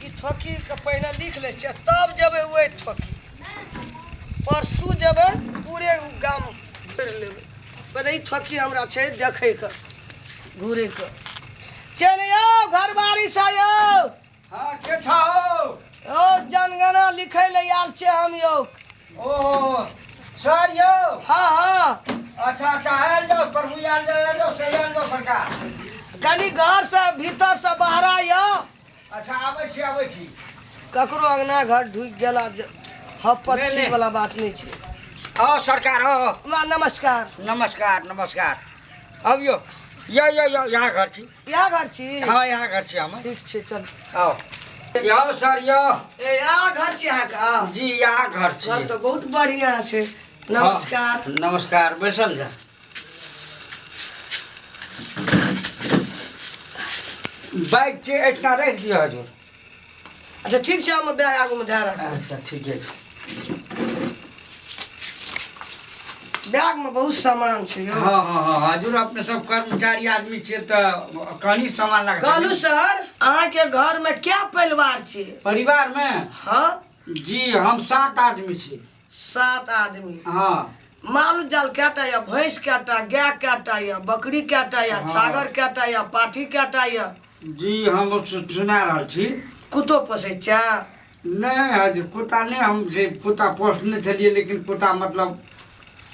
ई थोकीके पहिने लिख लै छियै तब जेबै ओहि थोकी। परसू जेबै पूरे गाम घुरि लेबै। पहिले ई थोकी हमरा छै देखैके घुरैके। चलि यौ घरवारी सँ यौ। हाँ के छौ? यौ जनगणना लिखै लए आयल छियै हम यौ। ओ सर यौ। हाँ हाँ। अच्छा अच्छा, आयल जाओ प्रभु, आयल जाओ, आयल जाओ, सही आयल जाओ सरकार। कनि घरसँ भीतरसँ बहरा यौ। अच्छा आबै छी, आबै छी। ककरो अंगना घर ढुकि गेला हपत्ती नहि। वाला बात नहि छै। आओ सरकार, आओ। नमस्कार। नमस्कार नमस्कार, अबियो यो यो यो, यहाँ घर छी। इएह घर छी? हाँ यहाँ घर छी हम। ठीक छै चल। आओ यौ सर यौ। ए यहाँ घर छी अहाँके? जी यहाँ घर छी। घर तऽ बहुत बढ़िआँ छै। नमस्कार। हाँ, नमस्कार, बैसल जा। बाइक के एहिठाम राखि दिअ हजुर। अच्छा ठीक छै, हम बैग आगूमे धए राखब। अच्छा ठीके छै। बैग में बहुत सामान छै यौ। हाँ हाँ हाँ हजुर, अपने सब कर्मचारी आदमी छियै तऽ कनी सामान लागत। कहलू सर, अहाँके घर में क्या परिवार छी? परिवार में? हाँ जी, हम 7 आदमी छी। 7 आदमी? हाँ। माल जाल कएटा यऽ? भैंस कएटा, गाय कएटा यऽ, बकरी कएटा यऽ, हाँ। छागर कएटा यऽ, पाठी कएटा यऽ? जी हम सुना रहल छी। कुत्तो पोसै छियै? नहि हजुर, कुत्ता नहि, हम जे कुत्ता पोसने छलियै लेकिन कुत्ता मतलब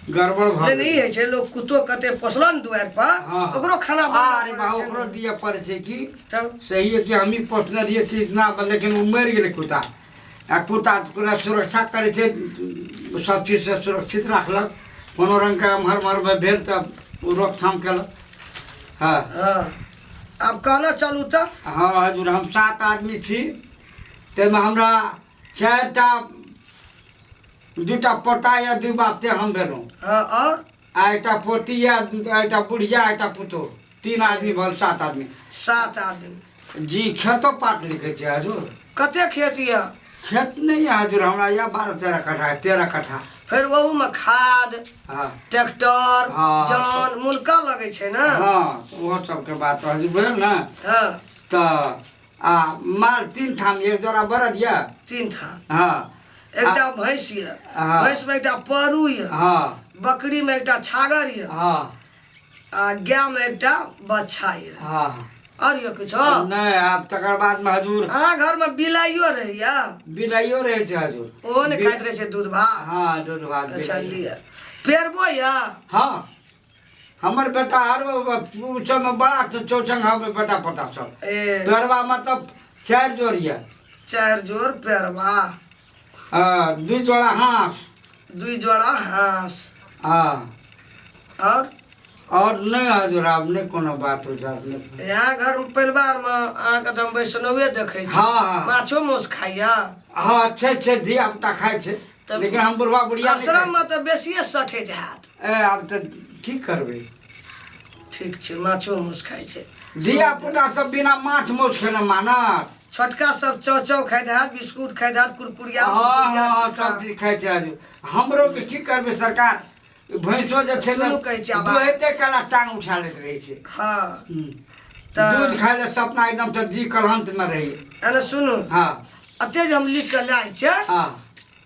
गड़बड़ भऽ नहि, ई गेलै। होइ छै लोक कुत्तो कते पोसलक ने दुआरि पर, हाँ। ओकरो खाना बनबऽ अरे पड़ै बा, छै ने। ओकरो दिअ पड़ै छै कि। तब? सही है कि हमही पोसने रहियै कि इतना, लेकिन ओ मरि गेलै कुत्ता। आ कुत्ता पूरा सुरक्षा करै छै, सब चीजसँ सुरक्षित राखलक, कोनो रङ्गके एम्हर ओम्हर भेल तऽ ओ रोकथाम केलक। हाँ। हाँ आब कहना चलू तऽ। हाँ हजुर, हम 7 आदमी छी, ताहिमे हमरा 4टा, 2टा पोता या 2 बाप ते हम भेलहुँ। हाँ और? आ एकटा पोती या एकटा बुढ़िया, एकटा पुतोह, 3 आदमी भेल, 7 आदमी। 7 आदमी। जी खेतो पात लिखै छै हजुर। कते खेत यऽ? खेत नहि यऽ हजुर हमरा, यऽ 12-13 कट्ठा, 13 कट्ठा। फेर ओहूमे खाद, हाँ। ट्रैक्टर, हाँ। जन मुलका लगै छै ने? हाँ, ओहो सबके बात हजुर बुझल ने। हाँ। तऽ आ माल 3 ठाम, एक जोड़ा बरद यऽ। 3 ठाम। हाँ। एकटा भैंस यऽ, हाँ। भैंस में एकटा परू यऽ, हाँ। बकरी में एकटा छागर यऽ, हाँ। आ गाय में एकटा बच्छा यऽ। हाँ। और यऽ किछो? नहि, आब तकर बाद में हजूर। अहाँ घर में बिलाइयो रहैया? बिलाइयो रहै छै हजूर। ओहो ने खाइत रहै छै दूध भात? हाँ, दूध भात। अच्छा बिलाइ। लिअ। पेरबो यऽ? हाँ, हमर बेटा आरो ओ सबमे बड़ा चौचंग, हमर बेटा पोता सब। ए। पेरवा मतलब 4 जोड़ यऽ। 4 जोड़ पेरवा। हाँ, 2 जोड़ा हाँस। 2 जोड़ा हाँस। हाँ। और? और नहीं हजूर, आब नहीं कोनो बात हो जात नहीं। यहाँ घर में परिवार में अहाँके तऽ हम वैष्णवे देखै छी। हाँ, हाँ। माछो मांस खाइया? हाँ, छै छै, धिया पुता खाइ छै, तब लेकिन हम बुढ़वा बुढ़िया नहि आश्रम खाइ में तऽ बेसिए सठैत हैत। ए आब तऽ की करबै। ठीक छै, माछो मांस खाइ छै। धिया पुता सब बिना माछ मांस खेने मानत? छोटका सब चाव चाव खाइत हैत, बिस्कुट खाइत हैत, कुरकुरिया, हाँ, मुरकुरिया, हाँ, टीका। सब चीज खाइ छै हजूर। हमरो के की करबै सरकार, भैंसो जे छै ने, सुनू कहै छी आब। दुहैते कला टांग उठा लैत रहै छै। हाँ। हम्म। तऽ दूध खाइ लए सपना एकदम से जी कलहंत में रहैए। एने सुनू। हाँ। एते जे हम लिख कऽ लाय छियै, हाँ।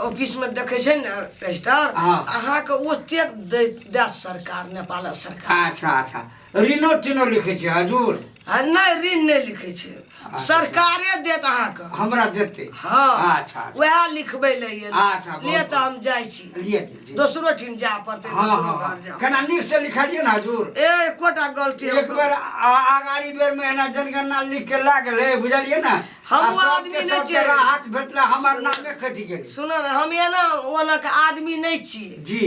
ऑफिस में देखै छै ने रजिस्टर, हाँ। अहाँके ओतेक दैत सरकार, नेपाल सरकार। अच्छा अच्छा, ऋणो तीनो लिखै छै हजूर? आ नहि, ऋण नहि लिखै छै, सरकारे देत अहाँके। हमरा देतै? हाँ। अच्छा, अच्छा। वएह लिखबै लए एल। अच्छा, बहुत लिए तऽ हम जाइ छी। लिए, जी। दोसरो ठाम जाय पड़तै, हाँ, दोसरो हाँ, घर हाँ। जाय। केना नीक से लिखलियै ने हजूर? ए एकोटा गलती हम एक बेर अगाड़ी बेर में एना जनगणना लिख के लए गेलै, बुझलियै ने? हम आ ओ सबके आदमी नहि सबके छियै। राहत भेटलै, हमर सुनू। नामे कटि गेलै। सुनू ने, हम एना ओना के आदमी नहि छियै। जी।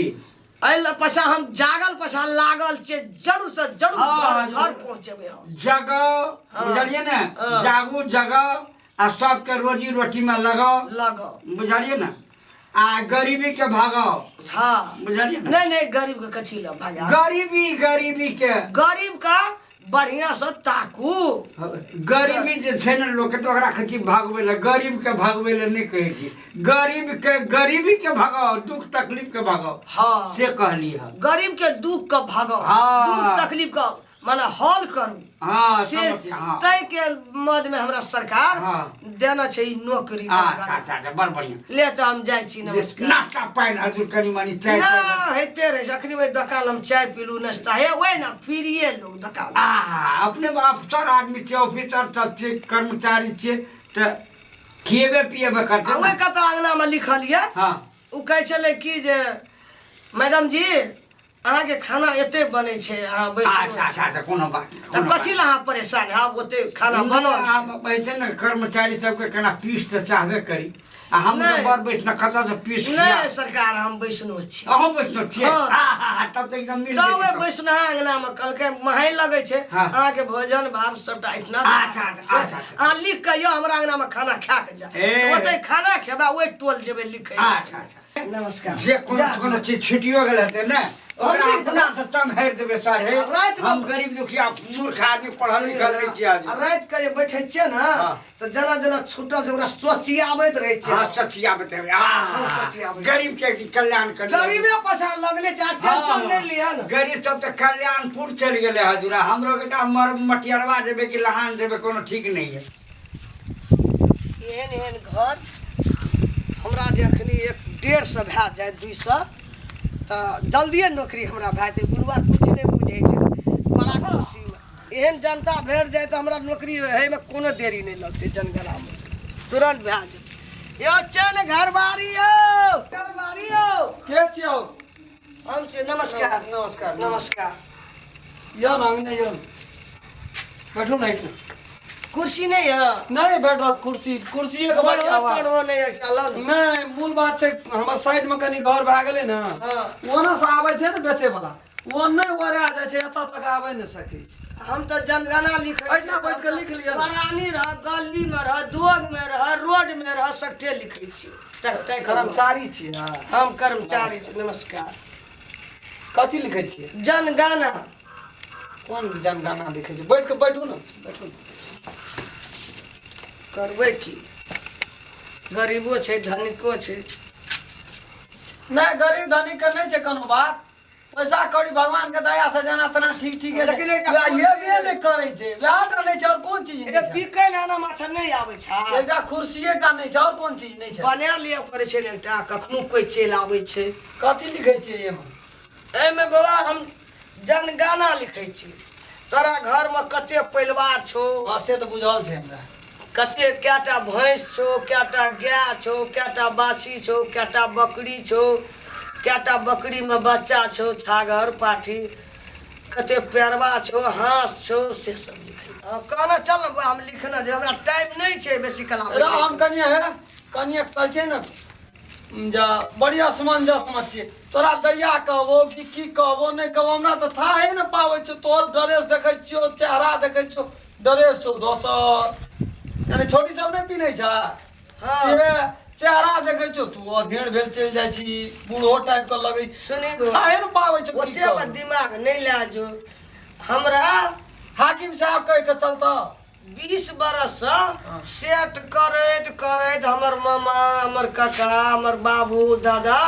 एहि लए पाछाँ हम जागल पाछाँ लागल छियै, जरूर से जरूर हाँ, घर हाँ, घर पहुँचेबै हम। जगाओ, हाँ, बुझलियै ने? हाँ। जागू, जगाओ आ सबके रोजी रोटी में लगाओ। लगाओ। बुझलियै ने? आ गरीबी के भगाओ। हाँ। बुझलियै ने? नहीं नहीं, गरीब के कथी लए भगाओ? गरीबी, गरीबी के। गरीब का बढ़िया से ताकू। गरीबी जे छै ने लोक के, तऽ ओकरा कहै छी भगबै लए, गरीब के भगबै लए नहि कहै छी। गरीब के, गरीबी के भगाओ, दुख तकलीफ के भगाओ। हाँ। से कहली हँ। गरीब के दुख के भगाओ। हाँ। दुख तकलीफ के माने हल करू। हाँ, से समझ- हाँ। ताहि के मद में हमरा सरकार हाँ। देना छै ई नौकरी अच्छा अच्छा अच्छा, बड़ बढ़िया। ले तऽ हम जाइ छी, नमस्कार। नाश्ता पानि हजुर कनि मनि चाय? ना, होइते रहै छै। अखनी ओहि दोकान हम चाय पीलू, नाश्ता हे ओहि ने फ्रीए लोग दोकान। आहा, अपने अफसर आदमी छियै, ऑफिसर सब छियै, कर्मचारी छियै, तऽ खिएबे पिएबे आ करतै ओहि ने। कतऽ अङ्गनामे लिखल यऽ। हाँ। ओ कहै छलै कि जे मैडम जी, अहाँके खाना एते बनै छै, अहाँ बैसू। अच्छा अच्छा अच्छा, कोनो बात नहि, तऽ कोनो कथी लए अहाँ परेशान हैब, ओते खाना बात बनल नहि। छै। आब कहै छै ने कर्मचारी सबके केना पीस तऽ चाहबे करी, आ हम नहि। तऽ बड़ बैठ ने कतऽ से पीस नहि खिया। सरकार, हम बैसनो छी। अहूँ बैठलो छियै? हाँ। आहा, तब तऽ एकदम मिल तब गेलै ओहि सब। बैसनहा अङ्गनामे कहलकै महै लगै छै। हाँ। अहाँके भोजन भाव सबटा एहिठिना। अच्छा, अच्छा, अच्छा, अच्छा। अहाँ लिख कऽ यौ हमरा अङ्गनामे खाना खा कऽ जा। ए। तऽ ओतै खाना खेबै, ओहि टोल जेबै लिखै। अच्छा अच्छा। नमस्कार। जे कोनो जा। कोनो चीज छुटियो गेल हेतै ने, ओकरा लिख अपना से सम्हारि देबै सर। हे, रातिमे- हम गरीब दुखिया मूर्ख आदमी, पढ़ल लिखल नहि छियै आ आज। राति के जे बैठै छियै ने, हाँ। तऽ जेना जेना छूटल छै ओकरा सोचियाबैत रहै छियै। हाँ, सचियाबैत हेबै। हाँ, सचियाबैत। गरीब के कल्याण करियौ। गरीबे पैसा लगले छै, आ टेंशन नहि लिअ ने। गरीब सब तऽ कल्याणपुर चलि गेलै हजूरा। हमरो के तऽ मर मटियरवा देबै कि लहान देबै, कोनो ठीक नहीं है। एहन एहन घर हमरा जे अखनी 150 भए जाय, 200, तऽ जल्दिए नौकरी हमरा भए जेतै। बुढ़वा किछु नहि बुझै छै। बड़ा खुशीमे एहन जनता भेट जाय तऽ हमरा नौकरी होइमे कोनो देरी नहि लगतै। जनगणनामे तुरन्त भए जेतै। यौ चैन घरबारी, यौ घरबारी यौ। के छियौ? हम छियै, नमस्कार। नमस्कार। नमस्कार। यौ न अंगने यौ, बैठू ने एहिठाम। कुर्सी नहि यऽ? नहि भेटल कुर्सी, कुर्सी के बड़ी मरहो आवाज। तरहो नहि यऽ, चलऽ ने। नहि, मूल बात छै हमर साइड में कनि घर भए गेलै ने। हाँ। ओना से आबै छै ने बेचे वाला, ओ नहि ओरा जाइ छै, एतऽ तक आबै नहि सकै छै। हम तऽ जनगणना लिखै छियै। एहिठाम बैठ कऽ लिख लिअ ने। बरानी रह, गली में रह, दोग में रह, रोड में रह, सगठे लिखै छी। टक टक। कर्मचारी छियै अहाँ? हम कर्मचारी छी, नमस्कार। कथी लिखै छियै? जनगणना। कोन जनगणना लिखै छियै? बैठ कऽ बैठू ने, बैठू ने। करबै की, गरीबो छै, धनिको छै। नहि, गरीब धनिक के नहि छै कोनो बात। पैसा कौड़ी भगवान के दया से जेना तेना ठीक ठीक है। लेकिन एकटा वएह कुर्सी हेबे नहि करै छै, वएह टा नहि छै, आओर कोन चीज एकटा नहि छै? बिकै लए एना माथा नहि आबै छै। एकटा कुर्सिए टा नहि छै, आओर कोन चीज नहि छै? बना लिअ पड़ै छै ने एकटा, कखनो कोइ चलि आबै छै। कथी लिखै छियै एहिमे? एहिमे बाबा हम जनगणना लिखै छी। तोरा घरमे कते परिवार छौ। हँ, से तऽ बुझल छै हमरा। कते, कएटा भैंस छौ, कएटा गाय छौ, कएटा बाछी छौ, कएटा बकरी छौ, कएटा बकरीमे बच्चा छौ, छागर पाठी कते, पेरवा छौ, हाँस छौ, से सब लिखै। हँ, कहने चल ने बौआ, हम लिखने जे हमरा टाइम नहि छै बेसी कला र हम कनिए हे कनिए कहै छियै ने जे बड़ी असमंजसमे छियै। तोरा दैया कहबो कि की कहबो नहि कहबो, हमरा तऽ थाहे ने पाबै छियौ। तोहर ड्रेस देखै छियौ, चेहरा देखै छियौ, ड्रेस छौ दोसर, यानी छोटी सब नहि पिन्है छै। हाँ। से चेहरा देखै छियौ, तू अधेड़ भेल चलि जाइ छी, बूढ़ो टाइप के लगै। सुनी बौआ, थाहे ने पाबै छियौ की ओते पर कहबो। दिमाग नहि लए जो हमरा। हाकिम साहब कहि के चलतऽ। 20 बरससँ सेट करैत करैत हमर मामा, हमर काका, हमर बाबू, दादा,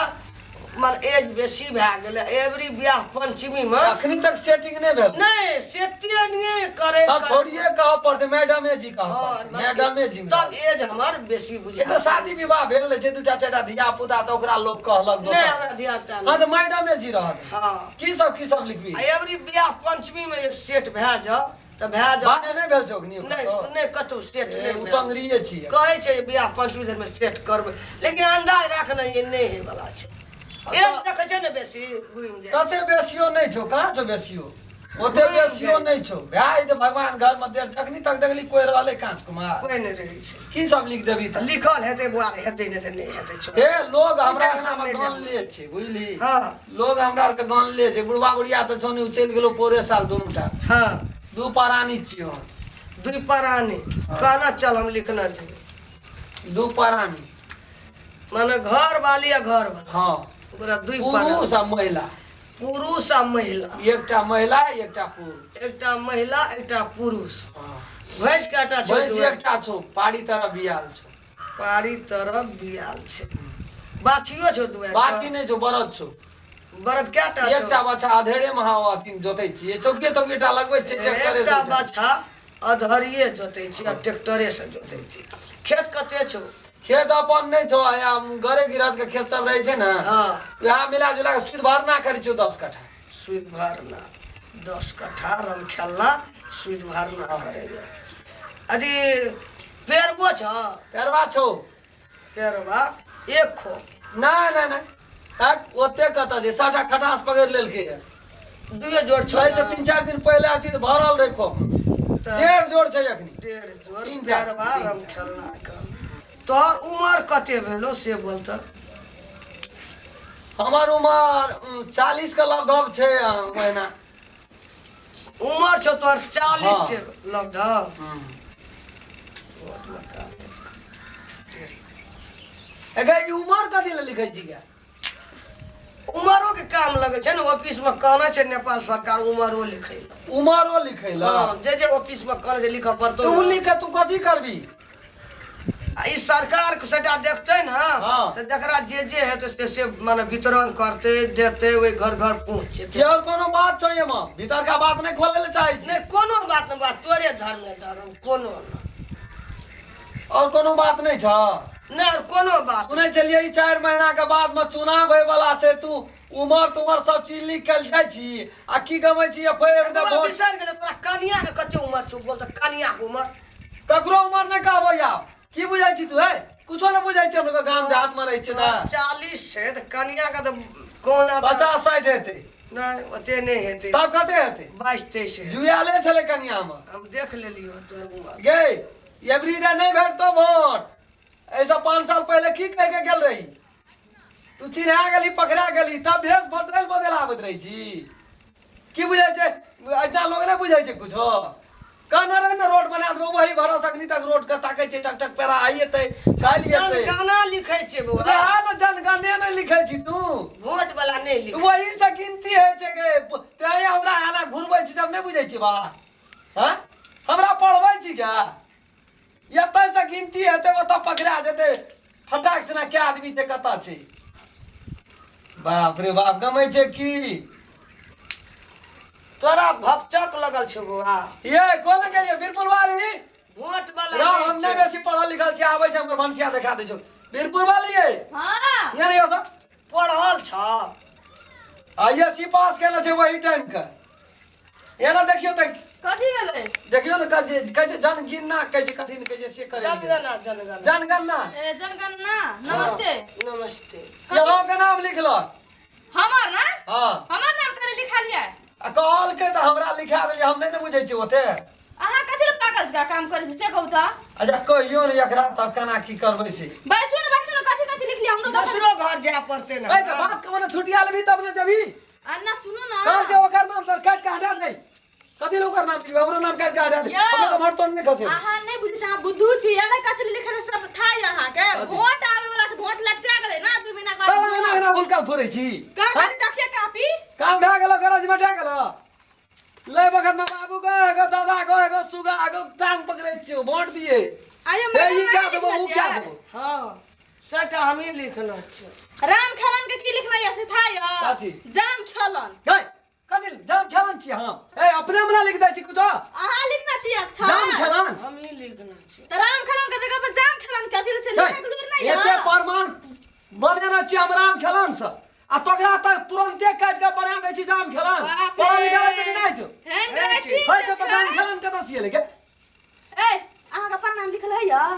हमर एज बेसी भए गेलै। एवरी बियाह पंचमीमे अखनी तक सेटिंग नहि भेल? नहि, सेटे नहि करैत तब छोड़िए कहऽ पड़तै, मैडमे जी कहऽ हँ, पड़तै, मैडमे जी। तब एज हमर बेसी बुझा। तऽ शादी विवाह भेल रहै छै, दूटा चारिटा धिया पुता, तऽ ओकरा लोक कहलक नहि दोसर। हमरा धिया पुता हँ नहि। तऽ मैडमे जी रहत। हँ। की सब लिखबी? आ एवरी बियाह पंचमीमे जे सेट भए जाउ तऽ भए जाउ। बात नहि भेल छौ अखनी? नहि। नहि, कतहु सेट ए, नहि भेल। उटंगरिये छियै। कहै छै जे बियाह पंचमी धरिमे सेट करबै, लेकिन अन्दाज राखना ये नहि होइवला छै। एज देखै छै ने, बेसी घुमि जाइ छै। तते बेसियो नहि छौ, कहाँ छौ बेसियो? ओते घुमि बेसियो जाइ। नहि छौ। भए जेतै भगवान घरमे देर। जखनी तक देखली कोइ रहलै काँच कुमार? कोइ नहि रहै छै। की सब लिख देबी तऽ? लिखल हेतै बुआ, हेतै नहि तऽ नहि हेतै, छोड़। हे, लोग हमरा टेंशन अंगनामे नहि गन लेब। ले छै, बुझली? हाँ। लोग हमरा आरके गन ले छै। बुढ़बा बुढ़िया तऽ छौ ने, ओ चलि गेलो पोरे साल दुनू टा। हाँ। दू प्राणी छियौ हम। दुई प्राणी कहना चल, हम लिखना छै। दू प्राणी। माने घर वाली आ घर वाला। हाँ। ओकरा दुई पुरुष प्राणी। आ महिला। पुरुष आ महिला। एकटा महिला, एकटा पुरुष। एकटा महिला, एकटा पुरुष। हाँ। भैंस काटा छौ? भैंस एकटा छौ, पाड़ी तरफ बियाल छौ। पारी तरफ बियाल छै। बाछियो छौ दुआरि पर? बाछी नहि छौ, बरद छौ। बरद कए टा छौ? एकटा बच्चा अधेरे में हम अथी जोतै छियै, चौकिए तौकिए टा लगबै छियै ट्रैक्टरे से। एकटा बाछा अधरिये जोतै छी आ ट्रैक्टरे से जोतै छी। खेत कते छौ? खेत अपन नहि छौ, या घरे गिरहत के खेत सब रहै छै ने। हाँ। वएह मिला जुला के सुद भरना करै छियौ 10 कट्ठा। सुद भरना 10 कट्ठा रम खेलना सुद भरना करैया। अथी पेरबो छ? पेरबा छौ। पेरबा एक खोप? नहि नहि नहि, हट, ओते कतऽ छै, सबटा खटास पकड़ि लेलकै। दुए जोड़ छौ? एहिसँ 3-4 दिन पहिले अथी तऽ भरल रहै खोप। तऽ 1.5 जोड़ छै अखनी। 1.5 जोड़। तीनटा छै, पेरबा तीनटा। रम खेलना के तोहर उमर कते भेलो से बोल तऽ। हमर उमर 40 के लगभग छै महीना। उमर छौ तोहर 40 हाँ। के लगभग? एगे, ई उमर कथी लए लिखै छी गे? उमरो के काम लगै छै ने, ऑफिस में कहना छै नेपाल सरकार उमरो लिखै लए। उमरो लिखै लए? हाँ, जे जे ऑफिस में कहना छै लिखऽ पड़तौ। तऽ उ ने। लिख के तू कथी करबी? आ ई सरकार के सबटा देखतै ने। हाँ। तऽ जकरा जे जे हेतै से से माने वितरण करतै देतै, ओहि घर घर पहुँच जेतै। के और कोनो बात छौ एमे? भीतरका बात नहि खोलै लए चाहै छी? नहि, कोनो बात नहि बात, तोरे धर्म धर्म कोनो नहि। और कोनो बात नहि छौ? नहि, और कोनो बात। सुनै छलियै ई 4 महीना के बाद में चुनाव होय वाला छै, तू उमर तुमर सब चीज लिख के जाइ छी आ की गमै छी आ फेर तोरा वोट। बिसरि गेलै, तोरा कनिया के कते उमर छौ बोल तऽ, कनिया के उमर। ककरो उमर नहि कहबै आब। की बुझै छी तू है? कुछो नहि बुझै छी। हम लोग गाम देहात में रहै छी ने। 40 छै तऽ कनिया के तऽ कोना 50-60 हेतै। नहि, ओते नहि हेतै। तब कते हेतै? 22-23 हेतै। जुआले छलै कनिया में। हम देख लेलियौ तोहर उमर। गे, एबरी दे नहि भेटतौ वोट। ऐसा 5 साल पहिले की कह के गेल रही? तू चिन्हा गेली, पकड़ा गेली, तब भेष बदल बदल आबैत रहै छी। की बुझै छै? एतना लोग नहि बुझै छै कुछो। कहने रहे ने रोड बना देबो, वही भरोसा अखनी तक रोड के ताकै छै, टक टक पेरा आइ एतै काल्हि एतै। जनगणना लिखै छै बौआ। वएह ने, जनगणने नहि लिखै छी तू। वोट वाला नहि लिखै। वही से गिनती होइ छै गे। तैं हमरा एना घुरबै छी, जब नहि बुझै छी बात। हँ, हमरा पढ़बै छी गे? एतऽ से गिनती हेतै, ओतऽ पकड़ा जेतै फटाक से कै आदमी छै, कतऽ छै। बाप रे बाप, गमै छै की? तोरा भपचक लगल छौ बौआ। ये कोन के ये बीरपुर वाली? वोट वाला। रह, नहि हम छै। नहि बेसी पढ़ल लिखल छी, आबै छै हमर भनसिया देखा दै छौ। बीरपुर वाली ये। हाँ। ये नहीं होता। पढ़ल छ? I S C पास केने छै वही टाइम के। एना देखियौ तऽ। कथी भेलै? देखियौ ने, कहै छै कहै छै जनगिनना कहै छै, कथी ने कहै छै से करै। जनगणना, जनगणना। जनगणना। ए, जनगणना। नमस्ते। नमस्ते। यहाँ के नाम लिखलक। हमर ना? हाँ। हमर नाम करे लिखालियै? आ कहलकै तऽ हमरा लिखा देलियै, हम नहि ने बुझै छियै ओते। अहाँ कथी लए पागल जकाँ काम करै छी से कहू तऽ। अच्छा कहियौ ने एकरा, तब केना की करबै से। बैसू ने, बैसू ने, कथी कथी लिखलियै हमरो देखल। दोसरो घर जाय पड़तै ने। ए, तऽ बात के मने छुटिया लेबही तब ने जेबही। अन्ना, सुनू ना। कहलकै ओकर नाम तर काटि के हटा दे। कथी लए ओकर नाम लिखबै? हमरो नाम काटि के हटा दे। यौ। हमरा तऽ भोट तोट नहि खसे। अहाँ नहि बुझै छी, अहाँ बुद्धू छी। एना कथी लए लिखल सब था अहाँके? कथी? वोट आबै वाला छै, वोट लग गेलै ना 2 महीना के तब बाद। एना एना हुलका फोड़ै छी? कहाँ कथी देखिए कापी। काम भए गेलो, गरज मेटा गेलो। ले बखत में बाबू गो, एगो दादा गो, एगो सुगा एगो टांग पकड़ै छियौ, वोट दिए। आयो। हे, ई मैडम क्या देबो, उ क्या देबो? हाँ, सबटा हमही लिखना छै। राम खेलन के की लिखना ये से था यो? कथी? जाम खेलन। गई कथी जाम खेलन छी हम? ए, अपने मना लिख दै छी कुछो। अहाँ लिखना छी अक्षर। जाम खेलन। हमही लिखना छै। तऽ राम खेलन के जगह पर जाम खेलन कथी ले छै? लिखै के लुरि नहि एते यऽ। प्रमाण बनेने छी हम राम खेलन से, आ तोकरा तक तुरंते काटि के बना दै छी जाम खेलन। बाप रे। पढ़ल लिखल होइ छै कि नहि छौ? हैंड होइ छै। राइटिंग। होइ छै तऽ जाम खेलन कतऽ सिएलै के? ए, अहाँके अपन नाम लिखल है यऽ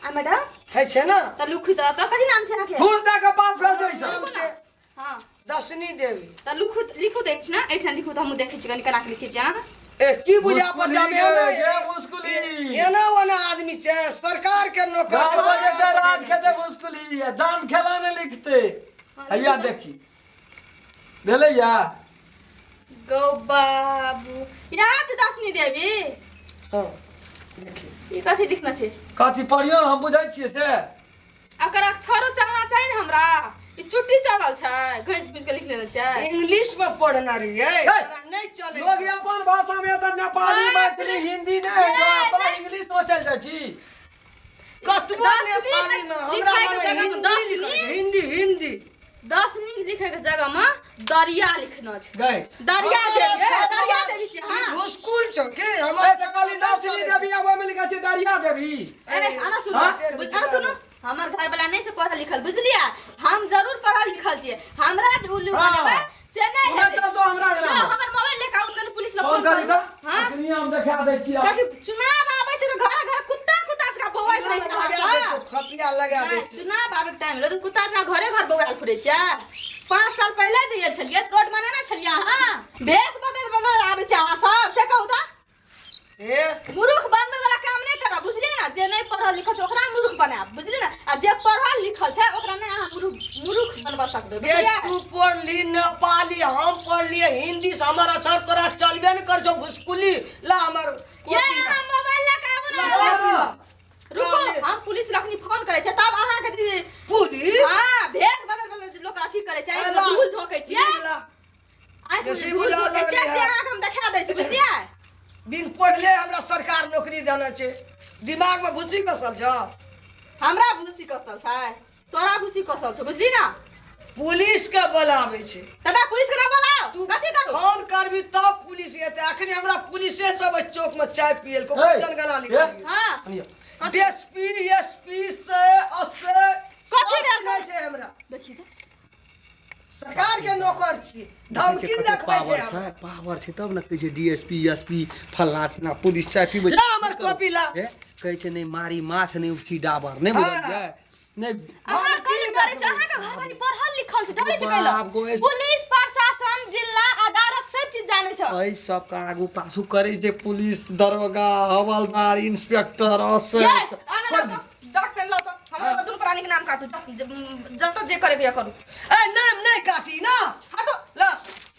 आ मैडम? है छै ने। तऽ लिखू तऽ कथी नाम छै अहाँके? घूस दए के पास भेल छै ई सब। नाम छै हाँ। दशनी देवी। तऽ लिखू, लिखू तऽ एहिठिना, एहिठिना लिखू तऽ हमहूँ देखै छी कनि केना के लिखै छी अहाँ। ए, की बुझा पर मुस्कुली जामे गे, एना गे मुस्कुली। एना ओना आदमी छै सरकार के नौकर। गाँव बजे छै राज खेते मुस्कुली आ जाम खेला ने लिखते। हैया देखी भेलै या। गौ बाबू, यहाँ छै दशनी देवी। हाँ, देखी। ई कथी लिखना छै? कथी पढ़ियौ ने, हम बुझै छियै से। एकर अक्षरो चलना चाही ने हमरा। ई चुट्टी चलल छै, घसि घुसि के लिख लेने छै। इंग्लिश में पढ़ना रहियै, हे, तोरा नहि चलै लोग छै। अपन भाषा में तऽ नेपाली, बाप रे। मैथिली, हिंदी नहि होइ छौ, नहि, अपना नहि। इंग्लिश में चलि जाइ छी। कतबो दसमी नेपाली में तक हमरा लिखाइ के मने जगह में हिंदी दसमी? लिखल छै, हिंदी हिंदी। 10 नीक लिखे के जगह में दरिया लिखना छै। गए। दरिया देवी, ए, दरिया देवी छै। हां। भुस्कुल छौ की हमर? ए, तऽ कहली दसनी देवी आ ओहिमे लिखै छै दरिया देवी। अरे आना सुनू। हाँ? आना सुनू, हमर घर वाला नहीं से पढ़ल लिखल, बुझलियै? हम जरूर पढ़ल लिखल छियै, हमरा जे उल्लू हाँ। बनेबै से नहीं हमरा हेतै। चलतो हमरा लो, अंगना। हमर मोबाइल लेके आउ, कनि पुलिस लग फोन फोन करी करू। तऽ हाँ। अखनी हम देखा दै छी। कियाकि चुनाव आबै छै तऽ घर घर कुत्ता कुत्ता जकाँ बौआइत रहै छै लगा अहाँ दै सब। छौ, खपिया लगा दै नहि, छौ। चुनाव आबैके टाइम रहै तऽ कुत्ता जकाँ घरे घर बौआयल फिरै छै। 5 साल पहिले जे आयल छलियै रोड मे नहि ने छलियै अहाँ? भेष बदल बदल आबै छै अहाँ सब, से कहू तऽ। हे। मूर्ख बनबै वाला काम नहि करब, बुझलियै ने? जे नहि पढ़ल लिखल छै ओकरा मूर्ख बनायब, बुझलियै ने? आ जे पढ़ल लिखल छै ओकरा नहि अहाँ मूर्ख मूर्ख बनबा सकबै, ए, बुझलियै? तू पढ़ली नेपाली, हम पढ़लिए हिंदी से, हमर अक्षर तोरा चलबे ने कर छौ। भुस्कुली ला हमर ये कॉपी ला। अहाँ मोबाइल लऽ कऽ आबू ने। ला, कॉपी ला। रुको, हम पुलिस लखनी फोन करै छै तब अहाँके पुलिस? हाँ, भेष बदल बदल जे लोक अथी करै छै, ला, धूल झोंकै छियै। ला। आँखिमे बेसी धूल बुझा झोंकै लगलै छियै से हँ। अहाँके हम देखा दै छी, बुझलियै? बिन पढ़ले हमरा सरकार नौकरी देने छै, दिमाग में भुसी कसल छ। हमरा भूसी कसल छै? तोरा भूसी कसल छौ, बुझली ना? पुलिस के बोलाबै छै। दादा, पुलिस के ना बोलाओ। तू कथी करू? फोन करबी तब पुलिस एतै। अखनी हमरा पुलिसे सब एहि चौक में चाय पियल को हे, जनगणना हे। लिखल। हाँ। डीएसपी एसपी से असे कथी सब भेल? चिन्है छै हमरा। देखी तऽ। सरकार के नौकर छी, धमकी देखबै छै पावर हमरा। छै, पावर छै तब ने कहै छै डीएसपी एसपी फल्लाँ चिल्लाँ। पुलिस चाय पीबै। ला हमर कॉपी ला। हे, कहै छै नहि मारी माछ नहि उपछी डाबर, नहि हाँ। बुझलियै नहि? अहाँ धमकी कथी करै छी? देखबै। अहाँके घरवाली पढ़ल लिखल छै, डरै छै कैला? बाप गो, पुलिस प्रशासन जिला अदालत सब चीज जानै छै। एहि सबके आगू पाछू करै छै पुलिस दरोगा हवलदार इंस्पेक्टर ये, एस। आने लाओ तो, डॉट पेन लाओ तो, हमरा दुनू प्राणी के नाम काटू। जब जे करे के करू। ए, नाम नहि काटी ना। हटो। ला।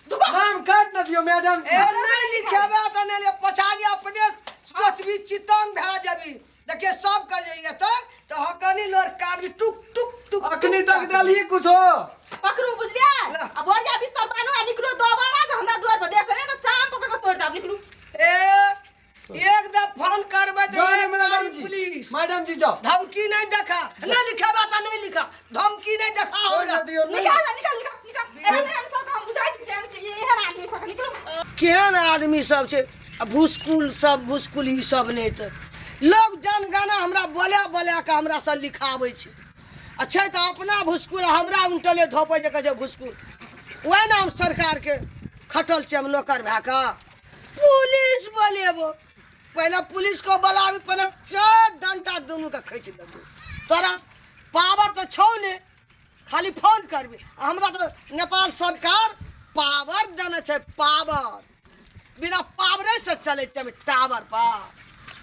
दुगो। नाम काट न दियौ मैडम ए जी। नहि लिखेबे तऽ नहि लिख, पछाड़ी अपने सोचबी चितंग भए जेबी। देखिए सब कह जे एतै तऽ हकनी लोर कानबी टुक टुक टुक। अखनी टुक तक देलही कुछो? पकड़ू, बुझलियै? ला। आ बोरिया बिस्तर बान्हू आ निकलू। दोबारा जे हमरा दुआर पर देख लेबै तऽ चाम पकड़ के तोड़ि देब। निकलू। ए, एकदम फोन करबै तऽ जाओ एक मैडम गाड़ी जी। पुलिस। मैडम जी जाओ। धमकी नहीं देखा, नहीं लिखेबा तऽ नहीं लिखा, धमकी नहीं देखा छोड़ हमरा। न दियौ, नहि। निकाल निकाल निकाल निकाल। एहन एहन सबके हम बुझाइ छी कि एहन आदमी सबके। निकलू। केहन आदमी सब छै आ भुसकुल सब, भुसकुल ई सब। नहि तऽ लोग जनगणना हमरा बोला बोला कऽ हमरा से लिखाबै छै आ छै तऽ अपना भुसकुल, हमरा उनटले धोपै छै, कहै छै भुसकुल। वएह ने हम सरकारके खटल छियै, हम नौकर भए कऽ पुलिस बोलेबो। पहिले पुलिसके बोलाबी, पहिले चार डंटा दुनूके खींच देबो। तोरा पावर तऽ छौ ने, खाली फोन करबी। आ हमरा तऽ नेपाल सरकार पावर देने छै, पावर। बिना पावरे से चलै छै हम टावर पर।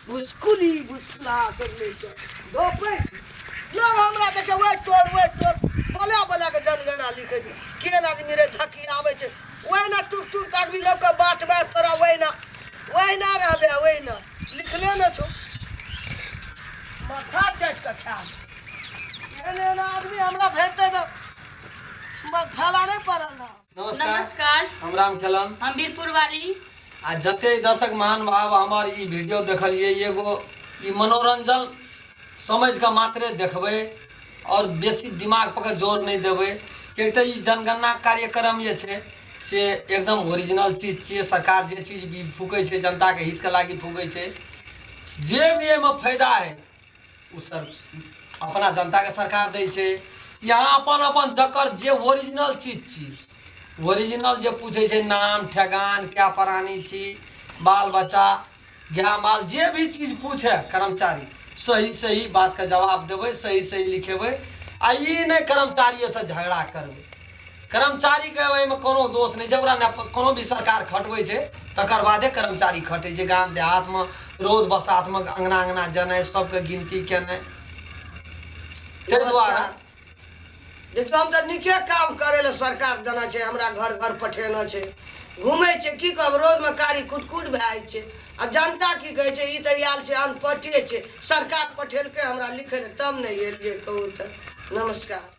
भुसकुली भुसकुला सब नहि छै, धोपै छै लोग हमरा। देखे ओहि टोल ओहि टोल बोला बोला के जनगणना लिखै छै। केहन आदमी रे धकियाबै छै। ओहिना टुक टुक ताकबी लोकके बाँटबै तोरा, ओहिना ओहिना रहबै, ओहिना लिखले ने छौ। माथा चाटि कऽ खा। एहन एहन आदमी हमरा भेटतै तऽ फैला नहि पड़ल रहत। नमस्कार। नमस्कार। हम राम खेलन। हम वीरपुर वाली। आ जते दर्शक महानुभाव हमर ई वीडियो देखलियै, एगो ई मनोरंजन समझि कऽ मात्रे देखबै आओर बेसी दिमाग पर जोर नहि देबै, किएक तऽ ई जनगणना कार्यक्रम जे छै से एकदम ओरिजिनल चीज छियै। सरकार जे चीज भी फूकै छै जनताके हितके लागि फूकै छै। जे भी एहिमे फायदा हइ ओ सर अपना जनताके सरकार दै छै। यहाँ अपन अपन जकर जे ओरिजिनल चीज छी, ओरिजिनल जे पूछै छै, नाम ठेगान, कए प्राणी छी, बाल बच्चा, गाय माल, जे भी चीज पूछे कर्मचारी, सही सही बातके जवाब देबै, सही सही लिखेबै। आ ई नहि कर्मचारिएसँ झगड़ा करबै। कर्मचारीके ओहिमे कोनो दोष नहि छै। ओकरा ने कोनो भी सरकार खटबै छै, तकर बादे कर्मचारी खटै छै। गाम देहातमे रौद बसातमे अङ्गना अङ्गना जेनाइ, सबके गिनती केनाइ, ताहि दुआरे देखियौ, हम तऽ नीके काम करै लए सरकार देने छै, हमरा घर घर पठेने छै। घूमै छै, की कहब, रोडमे कारी कुट कुट भए जाइ छै। आब जनता की कहै छै, ई तऽ आयल छै अनपढ़े छै, सरकार पठेलकै हमरा लिखै लए तब ने एलियै। कहू तऽ। नमस्कार।